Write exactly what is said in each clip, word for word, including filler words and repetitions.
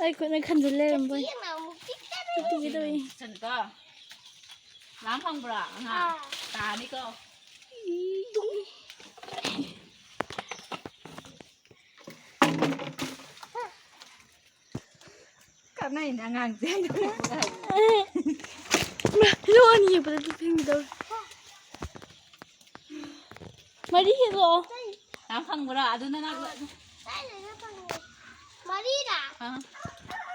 ꯑꯩ ꯈꯨꯠꯅ ꯈꯟꯖꯤꯜ ꯂꯩꯔꯝꯕ꯫ ꯌꯦꯡꯅ ꯑꯃꯨꯛ ꯄꯤꯛꯇꯔꯦ꯫ ꯇꯨꯒꯦ ꯇꯧꯏ꯫ ꯆꯟꯀꯣ꯫ ꯂꯥꯝ ꯈꯪꯕ꯭ꯔꯥ? ꯑꯉꯥꯡ꯫ ꯑꯥ꯫ ꯇꯥꯅꯤꯀꯣ꯫ ꯀꯥꯟꯅꯩꯅꯦ ꯑꯉꯥꯡꯁꯦ꯫ ꯂꯣꯟ ꯌꯦꯛꯄꯗ ꯇꯨ ꯐꯦꯡꯒꯗꯧꯔꯦ꯫ ꯃꯔꯤ ꯍꯦꯛꯂꯛꯑꯣ꯫ ꯌꯥꯝ ꯐꯪꯕ꯭ꯔꯥ? ꯑꯗꯨ ꯅꯅꯥꯛ ꯀꯥꯏꯗꯩꯅꯣ ꯐꯪꯉꯦ? ꯃꯔꯤꯔꯥ? ꯑꯥ꯫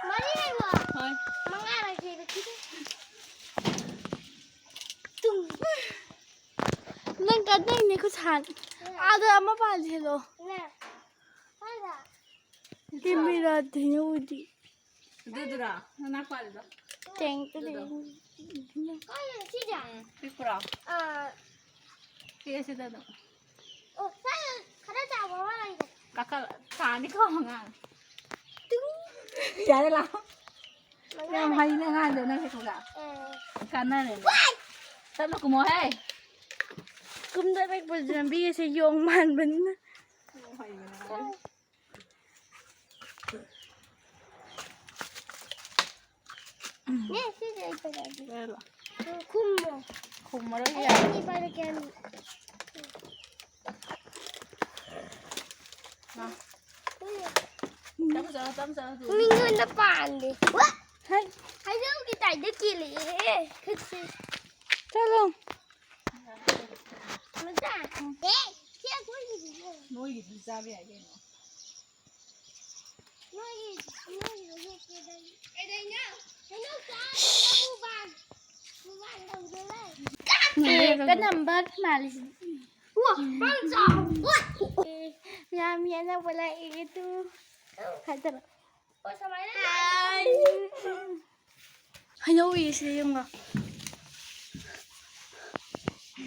ꯃꯔꯤ ꯂꯩꯕ꯭ꯔꯣ? ꯍꯣꯏ꯫ ꯃꯉꯥꯔ ꯍꯦꯜꯂꯛꯈꯤꯗꯦ꯫ ꯇꯨꯝ꯫ ꯅꯪ ꯀꯥꯟꯅꯩꯅꯦ ꯈꯨꯠ ꯁꯥ꯫ ꯑꯥꯗ ꯑꯃ ꯄꯥꯜꯂꯦ ꯍꯦꯛꯂꯛꯑꯣ꯫ ꯅꯦ꯫ ꯀꯥꯏꯗ? ꯀꯦꯃꯦꯔꯥꯗ ꯍꯦꯛꯎꯗꯤ꯫ ꯑꯗꯨꯗꯨꯔꯣ? ꯅꯅꯥꯛ ꯄꯥꯜꯂꯤꯗꯣ? ꯇꯦꯡ ꯇꯦꯡ꯫ ꯀꯥꯏꯗ ꯁꯤꯁꯦ? ꯎꯝ, ꯄꯤꯛꯄ꯭ꯔꯣ? ꯑꯥ꯫ ꯄꯤꯛꯑꯦ ꯁꯤꯗ ꯑꯗꯨꯝ꯫ ꯑꯣ, ꯁ꯭ꯋꯥꯏꯗ ꯈꯔ ꯆꯥꯎꯕ ꯑꯃ ꯂꯩꯔꯦ꯫ ꯀꯥꯈꯠ-, ꯊꯥꯅꯤ ꯀꯣ ꯑꯉꯥꯡ꯫ ꯇꯨꯡ꯫ ꯌꯥꯔꯦ ꯂꯥꯛꯑꯣ꯫ ꯃꯉꯥ ꯌꯥꯝ ꯂꯩ꯫ ꯍꯩꯅꯦ ꯑꯉꯥꯡꯗꯣ ꯅꯪ ꯍꯦꯛꯄꯗ꯫ ꯑꯥ꯫ ꯀꯥꯟꯅꯔꯦꯅꯦ꯫ ꯋꯥꯏ! ꯇꯞꯅ ꯀꯨꯝꯃꯣꯍꯦ꯫ ꯀꯨꯝꯊꯔꯛꯄꯁꯦ ꯂꯝꯕꯤꯒꯁꯦ ꯌꯣꯡ ꯃꯥꯟꯕꯅꯤꯅ꯫ ꯌꯥꯝ ꯍꯩꯕꯅꯦ ꯑꯉꯥꯡ꯫ ꯅꯦ, ꯁꯤꯁꯦ ꯑꯩ ꯄꯥꯏꯔꯛꯑꯒꯦ꯫ ꯄꯥꯏꯔꯛꯑꯣ꯫ ꯎꯝ, ꯈꯨꯝꯃꯣ꯫ ꯈꯨꯝꯃꯔꯣꯏ ꯑꯩ ꯌꯥꯔꯦ꯫ ꯑꯅꯤ ꯄꯥꯏꯔꯛꯀꯦ, ꯑꯅꯤ꯫ ꯉꯥ꯫ ꯎꯝ꯫ ꯇꯞꯅ ꯆꯠꯂꯣ, ꯇꯞꯅ ꯆꯠꯂꯣ, ꯇꯨ꯫ ꯃꯤꯉꯣꯟꯗ ꯄꯥꯟꯗꯦ꯫ ꯋꯥ! ꯍꯩ꯫ ꯍꯩꯅꯧꯒꯤ ꯇꯥꯏꯞꯇ ꯀꯦꯜꯂꯛꯑꯦ ꯈꯨꯠꯁꯦ꯫ ꯆꯠꯂꯣ꯫ ꯃꯆꯥ꯫ ꯑꯦ, ꯁꯤ ꯑꯩꯈꯣꯏꯒꯤꯗꯤꯅꯦ꯫ ꯅꯣꯏꯒꯤꯗꯤ ꯆꯥꯕ ꯌꯥꯏ ꯀꯩꯅꯣ꯫ ꯅꯣꯏꯒꯤ, ꯅꯣꯏꯒꯤꯗꯣ ꯍꯦꯛꯀꯦꯗ꯫ ꯀꯩꯗꯧꯔꯤꯅꯣ? ꯍꯩꯅꯧ ꯆꯥꯗꯣꯏꯔ ꯃꯨꯛꯕꯥꯡ? ꯃꯨꯛꯕꯥꯡ ꯇꯧꯗꯣꯏꯔ? ꯀꯅꯝꯕ ꯃꯥꯜꯂꯤꯁꯤꯗꯤ꯫ ꯎꯋꯥ, ꯄꯥꯟ ꯆꯥꯎ꯫ ꯎꯋꯥ꯫ ꯑꯦ, ꯃꯌꯥꯝ ꯃꯤ ꯑꯅꯧꯕ ꯂꯥꯛꯑꯦ ꯇꯨ꯫ ꯍꯥꯏꯗꯔꯣ꯫ ꯑꯣ, ꯁꯨꯃꯥꯏꯅ ꯍꯥꯏ꯫ ꯍꯩꯅꯧ ꯎꯏꯌꯦ ꯁꯤꯗ ꯌꯦꯡꯉꯣ꯫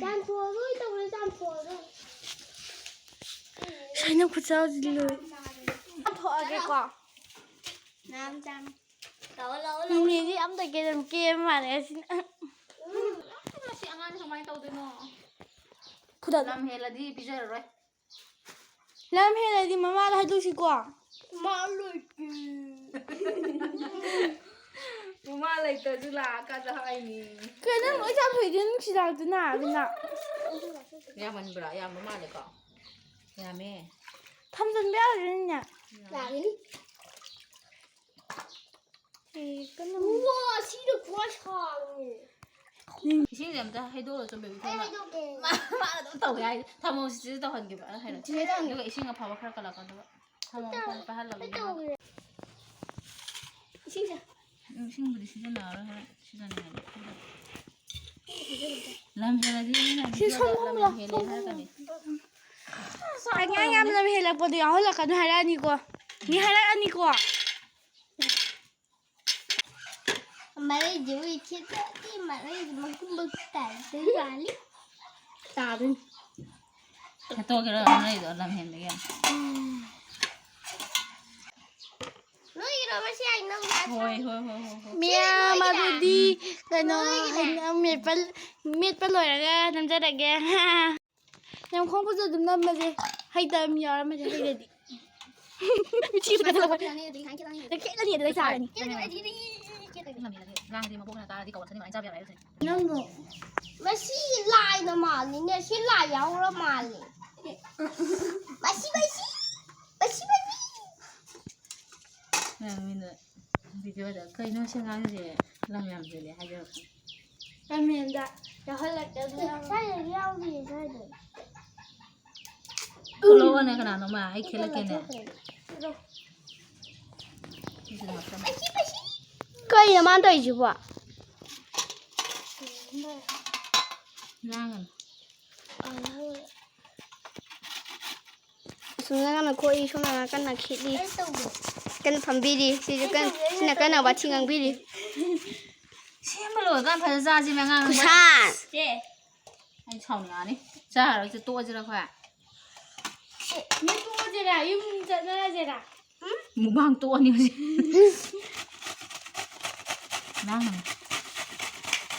ꯆꯥꯝꯊꯣꯛꯑꯔꯣꯏ ꯇꯧꯔꯦ, ꯆꯥꯝꯊꯣꯛꯑꯔꯣꯏ꯫ ꯁꯤ ꯍꯩꯅꯧ ꯈꯨꯆꯥꯎꯁꯤꯗꯤ ꯂꯣꯏꯔꯦ꯫ ꯆꯥꯝꯊꯣꯛꯑꯒꯦꯀꯣ꯫ ꯆꯥꯝ, ꯆꯥꯝ꯫ ꯂꯥꯛꯑꯣ, ꯂꯥꯛꯑꯣ, ꯂꯥꯛꯑꯣ꯫ ꯅꯦꯅꯦꯗꯤ ꯑꯝꯇ ꯀꯦꯗꯝ ꯀꯦ ꯃꯥꯜꯂꯦ ꯑꯁꯤꯅ꯫ ꯎꯝ, ꯃꯁꯤ ꯑꯉꯥꯡꯁꯦ ꯀꯃꯥꯏꯅ ꯇꯧꯗꯣꯏꯅꯣ? ꯈꯨꯗꯥ-, ꯂꯝ ꯍꯦꯜꯂꯗꯤ ꯄꯤꯖꯔꯔꯣꯏ꯫ ꯂꯝ ꯍꯦꯜꯂꯗꯤ ꯃꯃꯥꯗ ꯍꯥꯏꯗꯣꯛꯁꯤꯀꯣ꯫ ꯃꯥ ꯂꯣꯏꯒꯦ꯫ ꯃꯃꯥ ꯂꯩꯇ꯭ꯔꯁꯨ ꯂꯥꯛꯑꯀꯥꯟꯗ ꯍꯥꯏꯅꯤ꯫ ꯀꯩꯅꯣ ꯂꯣꯏ ꯆꯥꯊꯣꯛꯏꯗꯨ ꯅꯨꯡꯁꯤꯗꯥꯛꯇꯨꯅ, ꯑꯗꯨꯅ꯫ ꯌꯥꯝꯃꯟꯕ꯭ꯔꯥ? ꯌꯥꯝꯕ ꯃꯥꯜꯂꯦꯀꯣ꯫ ꯌꯥꯝꯃꯦ꯫ ꯊꯝꯖꯤꯟꯕ ꯌꯥꯔꯣꯏꯗ꯭ꯔꯅꯦ? ꯌꯥꯒꯅꯤ꯫ ꯑꯦ, ꯀꯩꯅꯣ꯫ ꯎꯋꯥ, ꯁꯤꯅ ꯈ꯭ꯋꯥꯏ ꯁꯥꯡꯉꯦ꯫ ꯏꯁꯤꯡꯁꯦ ꯑꯝꯇ ꯍꯩꯗꯣꯛꯑꯣ, ꯆꯨꯝꯕꯤ ꯑꯩ ꯏꯕꯦꯝꯃ꯫ ꯍꯩꯗꯣꯛꯀꯦ꯫ ꯃꯥ-, ꯃꯥꯅ ꯑꯗꯨꯝ ꯇꯧꯋꯦ ꯍꯥꯏꯁꯦ꯫ ꯊꯝꯃꯣ, ꯁꯤꯁꯦ ꯇꯧꯍꯟꯒꯦꯕ, ꯑꯩꯅ ꯍꯥꯏꯔꯦ꯫ ꯁꯤꯗ ꯊꯝꯃꯣ꯫ ꯑꯗꯨꯒ ꯏꯁꯤꯡ ꯑꯐꯕ ꯈꯔ ꯀꯜꯂꯛꯀꯣ, ꯑꯗꯨꯒ ꯊꯝꯃꯣ, ꯑꯩ ꯇꯧ-, ꯐꯣꯟ ꯄꯥꯏꯍꯜꯂꯒꯦ꯫ ꯑꯩ ꯇꯧꯒꯦ꯫ ꯏꯁꯤꯡꯁꯦ꯫ ꯎꯝ, ꯏꯁꯤꯡꯕꯨꯗꯤ ꯁꯤꯖꯤꯟꯅꯔꯔꯣꯏ, ꯍꯣꯔꯦꯟ ꯁꯤꯖꯤꯟꯅꯅꯤꯡꯉꯗꯤ꯫ ꯂꯝ ꯍꯦꯜꯂꯗꯤ ꯃꯤꯅ ꯁꯤ ꯚꯤꯗꯤꯑꯣꯗ ꯁꯣꯝꯂꯣꯝꯗ, ꯂꯝ ꯍꯦꯜꯂꯦ ꯁꯣꯝꯂꯣꯝꯗ꯫ ꯍꯥꯏꯔꯛꯀꯅꯤ꯫ ꯑꯉꯥꯡ ꯌꯥꯝ ꯂꯝ ꯍꯦꯜꯂꯛꯄꯗꯣ ꯌꯥꯎꯍꯜꯂꯛꯀꯅꯨ ꯍꯥꯏꯔꯛꯑꯅꯤꯀꯣ꯫ ꯃꯤ ꯍꯥꯏꯔꯛꯑꯅꯤꯀꯣ꯫ ꯃꯔꯩꯁꯦ ꯃꯣꯏ ꯈꯦꯠꯇꯗꯤ ꯃꯔꯩꯁꯦ ꯃꯀꯨꯝ ꯃꯀꯨꯝ ꯇꯥꯏ꯫ ꯇꯥꯗꯣꯏꯅꯤ꯫ ꯍꯦꯠꯇꯣꯛꯑꯒꯦꯔꯣ ꯃꯔꯩꯗꯣ ꯂꯝ ꯍꯦꯟꯕꯒꯤ? ꯎꯝ꯫ ꯅꯣꯏꯒꯤꯔꯣ ꯃꯁꯤ ꯍꯥꯏꯅꯧ ꯌꯥꯗ꯭ꯔꯣ? ꯍꯣꯏ, ꯍꯣꯏ, ꯍꯣꯏ, ꯍꯣꯏ, ꯍꯣꯏ꯫ ꯃꯌꯥꯝ ꯅꯣꯏꯒꯤꯔꯥ? ꯑꯗꯨꯗꯤ ꯀꯩꯅꯣ, ꯅꯣꯏꯒꯤꯅꯦ꯫ ꯍꯩꯅꯧ ꯃꯦꯠꯄ, ꯃꯦꯠꯄ ꯂꯣꯏꯔꯒ ꯅꯝꯖꯔꯒꯦ꯫ ꯌꯥꯝ ꯈꯣꯡꯕꯁꯨ ꯑꯗꯨꯝ ꯅꯝꯃꯁꯦ꯫ ꯍꯩꯇꯕ ꯃꯤ ꯌꯥꯎꯔꯝꯃꯁꯦ, ꯍꯩꯔꯗꯤ꯫ ꯈꯦꯠꯂꯅꯤ, ꯑꯗꯨꯗꯤ ꯆꯥꯔꯅꯤ꯫ ꯂꯥꯡꯗꯤ ꯃꯕꯣꯛꯅ ꯇꯥꯔꯗꯤ ꯀꯧꯔꯛꯀꯅꯤ, ꯑꯗꯨꯃꯥꯏꯅ ꯆꯥꯕ ꯌꯥꯔꯣꯏ ꯍꯥꯏꯕꯁꯦ꯫ ꯅꯪꯕꯨ꯫ ꯃꯁꯤ ꯂꯥꯏꯅ ꯃꯥꯜꯂꯤꯅꯦ꯫ ꯁꯤ ꯂꯥꯏ ꯌꯥꯎꯔ ꯃꯥꯜꯂꯦ꯫ ꯃꯁꯤ, ꯃꯁꯤ, ꯃꯁꯤ, ꯃꯁꯤ꯫ ꯅꯪ ꯃꯤꯅ ꯚꯤꯗꯤꯑꯣꯗ "ꯀꯩꯅꯣ ꯁꯤ ꯑꯉꯥꯡꯁꯦ ꯂꯝ ꯌꯥꯝ ꯍꯦꯜꯂꯦ" ꯍꯥꯏꯖꯔꯛꯄꯅꯦ꯫ ꯀꯃꯦꯟꯗ ꯌꯥꯎꯍꯜꯂꯛꯀꯦ ꯑꯗꯨ ꯑꯦ, ꯌꯥꯎꯍꯜꯂꯛꯀꯦ꯫ ꯁ꯭ꯋꯥꯏꯗꯗꯤ ꯌꯥꯎꯗꯤꯌꯦ, ꯁ꯭ꯋꯥꯏꯗ꯫ ꯊꯣꯛꯂꯛꯑꯣꯅꯦ ꯀꯅꯥꯅꯣꯃ, ꯑꯩ ꯈꯦꯠꯂꯛꯀꯦꯅꯦ꯫ ꯁꯤꯁꯤꯗ ꯃꯊꯪ꯫ ꯀꯩꯅꯣ ꯃꯥꯅ ꯇꯧꯔꯤꯁꯤꯕꯣ? ꯂꯥꯡꯒꯅꯨ꯫ ꯁꯨꯝꯅ ꯀꯟꯅ ꯈꯣꯠꯂꯤ, ꯁꯣꯝꯅ ꯀꯟꯅ ꯈꯦꯠꯂꯤ꯫ ꯑꯩ ꯇꯧꯒꯦ꯫ ꯀꯟꯅ ꯐꯝꯕꯤꯔꯤ꯫ ꯁꯤꯁꯨ ꯀꯟ-, ꯑꯩ ꯇꯧꯒꯦ, ꯑꯩ ꯁꯤꯅ ꯀꯟꯅ ꯇꯧꯒꯦ, ꯑꯩ ꯋꯥꯊꯤ ꯇꯧꯒꯦ꯫ ꯉꯥꯡꯕꯤꯔꯤ꯫ ꯁꯦꯝꯕ ꯂꯣꯏꯔꯀꯥꯟ ꯐꯖꯅ ꯆꯥꯁꯤ, ꯑꯉꯥꯡ꯫ ꯈꯨꯁꯥꯟ! ꯁꯦ꯫ ꯑꯩ ꯁꯥꯎꯅꯤꯡꯉꯛꯑꯅꯤ꯫ ꯆꯥꯔꯔꯣꯏꯁꯦ, ꯇꯣꯛꯑꯁꯤꯔ ꯑꯩꯈꯣꯏ? ꯁꯦ, ꯌꯨꯝ ꯇꯣꯛꯑꯁꯤꯔ? ꯌꯨꯝ ꯆꯠꯅꯔꯁꯤꯔ? ꯃꯨꯛꯕꯥꯡ ꯇꯣꯛꯑꯅꯤ ꯍꯧꯖꯤꯛ꯫ ꯉꯥꯡꯒꯅꯨ꯫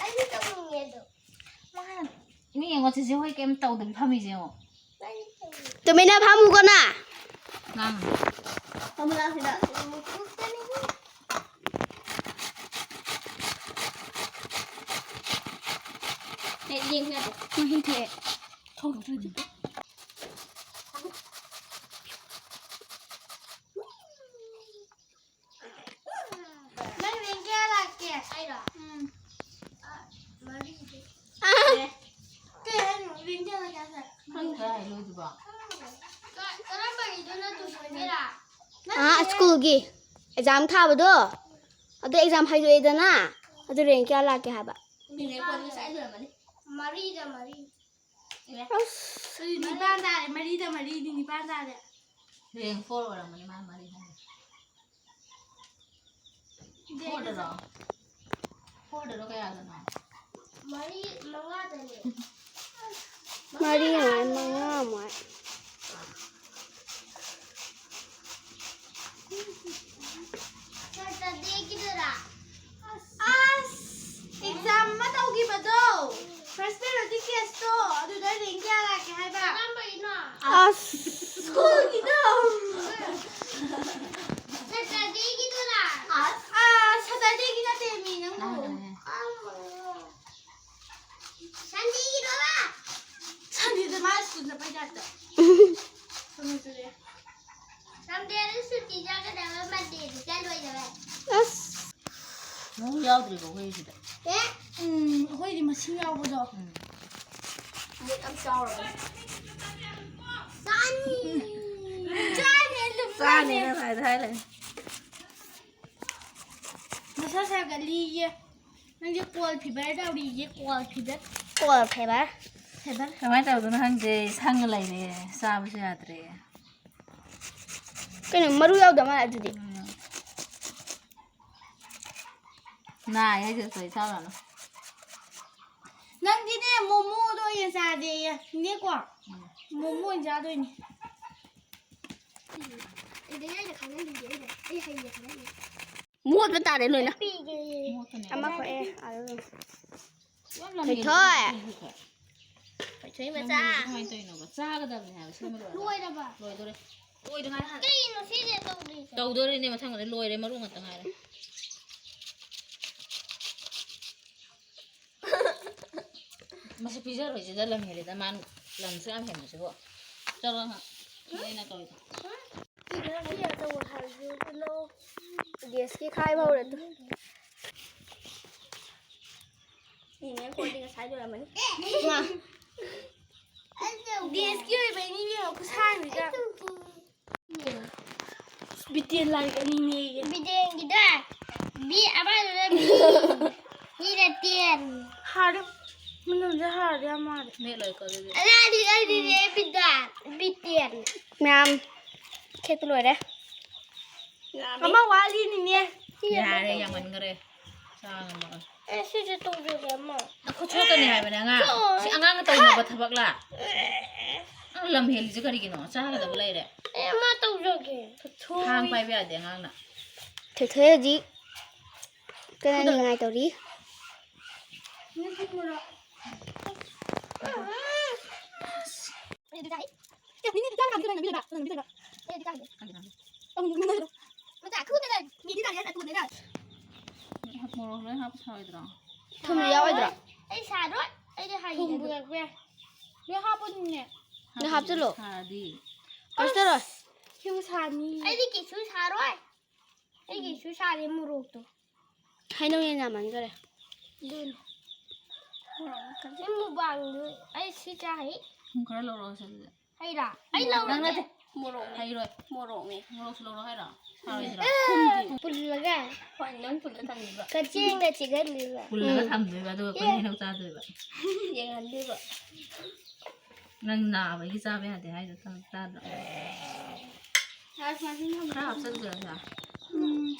ꯑꯩꯁꯨ ꯇꯧꯅꯤꯡꯉꯦ ꯑꯗꯣ꯫ ꯃꯥ, ꯃꯤ ꯌꯦꯡꯉꯣ, ꯆꯦꯆꯦ ꯍꯣꯏ ꯀꯩꯝ ꯇꯧꯗꯕꯤ ꯐꯝꯃꯤꯁꯦ ꯌꯦꯡꯉꯣ꯫ ꯇꯨꯃꯤꯟꯅ ꯐꯝꯃꯨꯀꯣ ꯅꯪ꯫ ꯉꯥꯡꯒꯅꯨ꯫ ꯀꯃꯂꯥꯁꯤꯗ꯫ ꯍꯦꯛ ꯌꯦꯡ ꯌꯥꯗꯦ꯫ ꯃꯍꯤ ꯊꯛꯑꯦ꯫ ꯊꯣꯛꯇ꯭ꯔꯗꯤ꯫ ꯅꯪ ꯔꯦꯡ ꯀꯌꯥ ꯂꯥꯛꯀꯦ? ꯑꯩꯔꯣ? ꯎꯝ꯫ ꯑ, ꯃꯔꯤꯗꯤ꯫ ꯑꯦ꯫ ꯀꯩ ꯍꯥꯏꯅꯣ? ꯔꯦꯡ ꯀꯌꯥ ꯂꯥꯛꯀꯦ ꯍꯥꯏꯁꯦ? ꯈꯪꯗꯦ ꯍꯥꯏ ꯂꯣꯏꯗ꯭ꯔꯤꯕꯣ? ꯀ-, ꯀꯔꯝꯕꯒꯤꯗꯨꯅ ꯇꯨ ꯁꯣꯏꯒꯦꯔꯥ? ꯑꯥ, ꯁ꯭ꯀꯨꯜꯒꯤ ꯑꯦꯛꯖꯥꯝ ꯊꯥꯕꯗꯣ, ꯑꯗꯨ ꯑꯦꯛꯖꯥꯝ ꯍꯥꯏꯗꯣꯛꯑꯦꯗꯅ, ꯑꯗꯨ ꯔꯦꯡ ꯀꯌꯥ ꯂꯥꯛꯀꯦ ꯍꯥꯏꯕ? ꯃꯤꯅꯦ, ꯀꯣꯟ ꯉꯁꯥꯏ ꯂꯣꯏꯔꯝꯃꯅꯤ꯫ ꯃꯔꯤꯗ ꯃꯔꯤ꯫ ꯑꯁ꯫ ꯑꯗꯨꯗꯤ ꯅꯤꯄꯥꯟ ꯇꯥꯔꯦ, ꯃꯔꯤꯗ ꯃꯔꯤꯗꯤ ꯅꯤꯄꯥꯟ ꯇꯥꯔꯦ꯫ ꯔꯦꯡ ꯐꯣꯔ ꯑꯣꯏꯔꯝꯃꯅꯤ ꯃꯥ ꯃꯔꯤ ꯍꯥꯏꯗꯣ꯫ ꯐꯣꯔꯗꯔꯣ? ꯐꯣꯔꯗꯔꯣ ꯀꯌꯥꯗꯅꯣ? ꯃꯔꯤ, ꯃꯉꯥꯗꯅꯦ꯫ ꯃꯔꯤ ꯃꯉꯥ, ꯃꯉꯥ ꯃꯉꯥ꯫ ꯁꯦꯇꯔꯗꯦꯒꯤꯗꯨꯔꯥ? ꯑꯁ, ꯑꯦꯛꯖꯥꯝ ꯑꯃ ꯇꯧꯈꯤꯕꯗꯣ, ꯐꯥꯔꯁ ꯄꯦꯔꯣꯗꯤ ꯀꯦꯁꯇꯣ, ꯑꯗꯨꯗ ꯔꯦꯡ ꯀꯌꯥ ꯂꯥꯛꯀꯦ ꯍꯥꯏꯕ? ꯀꯔꯝꯕꯒꯤꯅꯣ? ꯑꯁ꯫ ꯁ꯭ꯀꯨꯜꯒꯤꯗꯣ꯫ ꯁꯦꯇꯔꯗꯦꯒꯤꯗꯨꯔꯥ? ꯑꯁ꯫ ꯑꯥ, ꯁꯦꯇꯔꯗꯦꯒꯤ ꯅꯠꯇꯦ ꯃꯤ ꯅꯪꯕꯨ꯫ ꯀꯔꯝꯕꯅꯣ? ꯁꯟꯗꯦꯒꯤꯗꯣ ꯍꯥꯏꯕ? ꯁꯟꯗꯦꯗ ꯃꯥ ꯁ꯭ꯀꯨꯜ ꯆꯠꯄꯩ ꯇꯥꯏꯞꯇ꯫ ꯁꯣꯅꯣ ꯆꯨꯔꯦ꯫ ꯁꯟꯗꯦꯗ ꯁꯨꯇꯤ ꯆꯠꯀꯗꯕ, ꯃꯟꯗꯦꯗ ꯆꯠꯂꯣꯏꯗꯕ꯫ ꯑꯁ꯫ ꯃꯑꯣꯡ ꯌꯥꯎꯗ꯭ꯔꯤꯕꯣ ꯑꯩꯈꯣꯏꯒꯤꯁꯤꯗ? ꯑꯦ? ꯎꯝ, ꯑꯩꯈꯣꯏꯗꯤ ꯃꯁꯤꯡ ꯌꯥꯎꯕꯗꯣ꯫ ꯎꯝ꯫ ꯃꯨꯠ ꯌꯥꯝ ꯆꯥꯎꯔꯕꯅꯦ꯫ ꯆꯥꯅꯤ꯫ ꯆꯥꯅꯤ, ꯑꯗꯨꯝ ꯆꯥꯅꯤ꯫ ꯆꯥꯅꯤ ꯉꯁꯥꯏꯗ ꯍꯥꯏ ꯂꯩ꯫ ꯃꯁꯥ ꯁꯥꯒꯠꯂꯤꯌꯦ꯫ ꯅꯪꯁꯦ ꯀꯣꯜ ꯐꯤꯚꯔ ꯇꯧꯔꯤꯌꯦ, call fever. Call fever? Fever. ꯀꯃꯥꯏꯅ ꯇꯧꯗꯣꯏꯅꯣ ꯈꯪꯗꯦ, ꯁꯪꯉ ꯂꯩꯔꯦ, ꯆꯥꯕꯁꯨ ꯌꯥꯗ꯭ꯔꯦ꯫ ꯀꯩꯅꯣ, ꯃꯔꯨ ꯌꯥꯎꯗ ꯃꯥꯜꯂꯦ ꯑꯗꯨꯗꯤ꯫ ꯎꯝ꯫ ꯅꯥꯏ ꯍꯥꯏꯁꯦ ꯀꯩ ꯆꯥꯎꯔꯅꯣ? ꯅꯪꯗꯤꯅꯦ, ꯃꯣꯃꯣꯗꯣ ꯑꯣꯏꯅ ꯆꯥꯁꯦꯌꯦ꯫ ꯏꯅꯦꯀꯣ? ꯎꯝ꯫ ꯃꯣꯃꯣ ꯑꯣꯏꯅ ꯆꯥꯗꯣꯏꯅꯤ꯫ ꯑꯩꯗꯤ ꯑꯩꯅ ꯈꯪꯍꯟꯕꯤꯒꯦ, ꯑꯩꯅ꯫ ꯑꯩ ꯍꯩꯌꯦ ꯈꯪꯍꯟꯕꯤꯒꯦ꯫ ꯃꯣꯠꯄ ꯇꯥꯔꯦ ꯂꯣꯏꯅ꯫ ꯄꯤꯒꯦ꯫ ꯃꯣꯠꯄꯅꯦ꯫ ꯑꯃ ꯀꯣꯛꯑꯦ꯫ ꯑꯗꯨ ꯌꯥꯝ ꯂꯝꯍꯦꯜꯂꯦ꯫ ꯊꯣꯏꯊꯣꯏ꯫ ꯊꯣꯏꯊꯣꯏ ꯃꯆꯥ꯫ ꯂꯝꯍꯦꯜꯂꯤꯁꯦ ꯀꯃꯥꯏꯅ ꯇꯧꯔꯤꯅꯣꯕ? ꯆꯥꯒꯗꯕꯅꯦ ꯍꯥꯏꯕ, ꯁꯦꯝꯕ ꯂꯣꯏꯔꯒ꯫ ꯂꯣꯏꯔꯕ? ꯂꯣꯏꯗꯣꯔꯦ꯫ ꯂꯣꯏꯗ ꯉꯥꯏꯔꯦ ꯍꯥꯟꯅ꯫ ꯀꯩꯅꯣ ꯁꯤꯁꯦ ꯇꯧꯗ꯭ꯔꯤꯁꯦ? ꯇꯧꯗꯣꯔꯤꯅꯦ ꯃꯊꯪꯗ, ꯂꯣꯏꯔꯦ, ꯃꯔꯨ ꯉꯥꯛꯇ ꯉꯥꯏꯔꯦ꯫ ꯃꯁꯤ ꯄꯤꯖꯔꯣꯏꯁꯤꯗ, ꯂꯝ ꯍꯦꯜꯂꯤꯗ, ꯃꯥꯅ ꯂꯝꯁꯨ ꯌꯥꯝ ꯍꯦꯟꯕꯁꯤꯕꯨ꯫ ꯆꯠꯂꯣ ꯅꯪ, ꯅꯣꯏꯅ ꯇꯧꯔꯤꯗꯣ꯫ ꯁꯤꯗ ꯁꯤ ꯑꯆꯧꯕ ꯍꯥꯏꯕꯗꯨ ꯂꯧ꯫ ꯒꯦꯁꯀꯤ ꯈꯥꯏꯕ ꯍꯧꯔꯦ ꯑꯗꯨ꯫ ꯏꯅꯦ ꯈꯣꯏꯗꯤ ꯉꯁꯥꯏ ꯂꯣꯏꯔꯝꯃꯅꯤ꯫ ꯃꯥ꯫ ꯒꯦꯁꯀꯤ ꯑꯣꯏꯕꯩꯅꯤ ꯏꯕꯦꯝꯃ, ꯈꯨꯁꯥꯡꯁꯤꯒ꯫ ꯕꯤꯇꯦꯟ ꯂꯥꯏꯔꯤꯛ ꯑꯅꯤꯅꯦꯌꯦ꯫ ꯕꯤꯇꯦꯟꯒꯤꯗ ꯕꯤ ꯑꯃꯗꯨꯅ ꯕꯤ꯫ ꯁꯤꯅ ꯇꯦꯟ꯫ ꯍꯥꯔꯗꯤ, ꯃꯅꯨꯡꯗ ꯍꯥꯔꯗꯤ ꯌꯥꯝ ꯃꯥꯜꯂꯦ꯫ ꯃꯦꯠꯂꯣꯏꯀꯣ ꯑꯗꯨꯗꯤ꯫ ꯑꯉꯥꯡꯗꯤ ꯑꯩꯗꯤꯅꯦ ꯕꯤꯇꯥ꯫ ꯕꯤꯇꯦꯟ꯫ ꯃꯌꯥꯝ ꯈꯦꯠꯄ ꯂꯣꯏꯔꯦ꯫ ꯑꯃ ꯋꯥꯠꯂꯤꯅꯤꯅꯦ꯫ ꯌꯥꯔꯦ, ꯌꯥꯝꯃꯟꯈ꯭ꯔꯦ꯫ ꯆꯥ ꯉꯝꯃꯔꯣꯏ꯫ ꯑꯦ, ꯁꯤꯁꯦ ꯇꯧꯖꯒꯦ ꯑꯃ꯫ ꯈꯨꯠ ꯁꯣꯛꯀꯅꯤ ꯍꯥꯏꯕꯅꯦ ꯑꯉꯥꯡ꯫ ꯁꯤ ꯑꯉꯥꯡꯅ ꯇꯧꯅꯕ ꯊꯕꯛꯂꯥ? ꯅꯪ ꯂꯝ ꯍꯦꯜꯂꯤꯁꯦ ꯀꯔꯤꯒꯤꯅꯣ? ꯆꯥꯒꯗꯕ ꯂꯩꯔꯦ꯫ ꯑꯦ, ꯑꯃ ꯇꯧꯖꯒꯦ꯫ ꯊꯥꯡ ꯄꯥꯏꯕ ꯌꯥꯗꯦ ꯑꯉꯥꯡꯅ꯫ ꯊꯣꯏꯊꯣꯏ ꯍꯧꯖꯤꯛ ꯀꯟꯅ ꯅꯤꯡꯉꯥꯏ ꯇꯧꯔꯤ꯫ ꯃꯣꯔꯣꯛ ꯂꯣꯏ ꯍꯥꯞꯄ ꯁꯥꯔꯣꯏꯗ꯭ꯔꯣ? ꯊꯨꯝ ꯌꯥꯎꯔꯣꯏꯗ꯭ꯔꯣ? ꯑꯩ ꯁꯥꯔꯣꯏ꯫ ꯑꯩꯗꯤ ꯍꯩꯌꯦ꯫ ꯊꯨꯝ ꯄꯨꯔꯛꯄ ꯌꯥꯏ꯫ ꯂꯣꯏ ꯍꯥꯞꯄꯅꯤꯅꯦ꯫ ꯅꯣꯏ ꯍꯥꯞꯆꯤꯜꯂꯣ꯫ ꯁꯥꯔꯗꯤ꯫ ꯀꯩꯁꯨ ꯇꯧꯔꯣꯏ꯫ ꯁꯤꯕꯨ ꯁꯥꯅꯤ꯫ ꯑꯩꯗꯤ ꯀꯩꯁꯨ ꯁꯥꯔꯣꯏ꯫ ꯑꯩ ꯀꯩꯁꯨ ꯁꯥꯗꯦ ꯃꯣꯔꯣꯛꯇꯣ꯫ ꯍꯩꯅꯧ ꯌꯦꯟ ꯌꯥꯝꯃꯟꯈꯔꯦ꯫ ꯑꯗꯨꯅꯤ꯫ ꯁꯤ ꯃꯨꯛꯕꯥꯡꯗꯨ ꯑꯩ ꯁꯤ ꯆꯥ ꯍꯩ꯫ ꯊꯨꯝ ꯈꯔ ꯂꯧꯔꯛꯑꯣ ꯁꯤꯗ꯫ ꯍꯩꯔꯥ? ꯑꯩ ꯂꯧꯔꯒꯦ꯫ ꯃꯣꯔꯣꯛ ꯍꯩꯔꯣꯏ꯫ ꯃꯣꯔꯣꯛꯅꯦ꯫ ꯃꯣꯔꯣꯛꯁꯨ ꯂꯧꯔꯣ ꯍꯥꯏꯔꯣ? ꯁꯥꯔꯣꯏꯗ꯭ꯔꯣ? ꯄꯨꯜꯂꯒ꯫ ꯍꯣꯏ, ꯅꯪ ꯄꯨꯜꯂ ꯊꯝꯃꯤꯕ꯫ ꯀꯆꯦꯡꯒ ꯆꯤꯛꯍꯟꯕꯤꯕ꯫ ꯄꯨꯜꯂꯒ ꯊꯝꯗꯣꯏꯕ, ꯑꯗꯨꯒ ꯑꯩꯈꯣꯏꯅ ꯍꯩꯅꯧ ꯆꯥꯗꯣꯏꯕ꯫ ꯌꯦꯡꯍꯟꯗꯣꯏꯕ꯫ ꯅꯪ ꯅꯥꯕꯒꯤ ꯆꯥꯕ ꯌꯥꯗꯦ ꯍꯥꯏꯗꯣ ꯇꯥ-, ꯇꯥꯗ꯭ꯔꯣ? ꯍꯥꯏ ꯁꯨꯃꯥꯏꯅ ꯁꯨꯝ ꯊꯝꯃꯣ꯫ ꯈꯔ ꯍꯥꯞꯆꯤꯟꯁꯤꯔꯣ ꯁꯤꯗ? ꯎꯝ꯫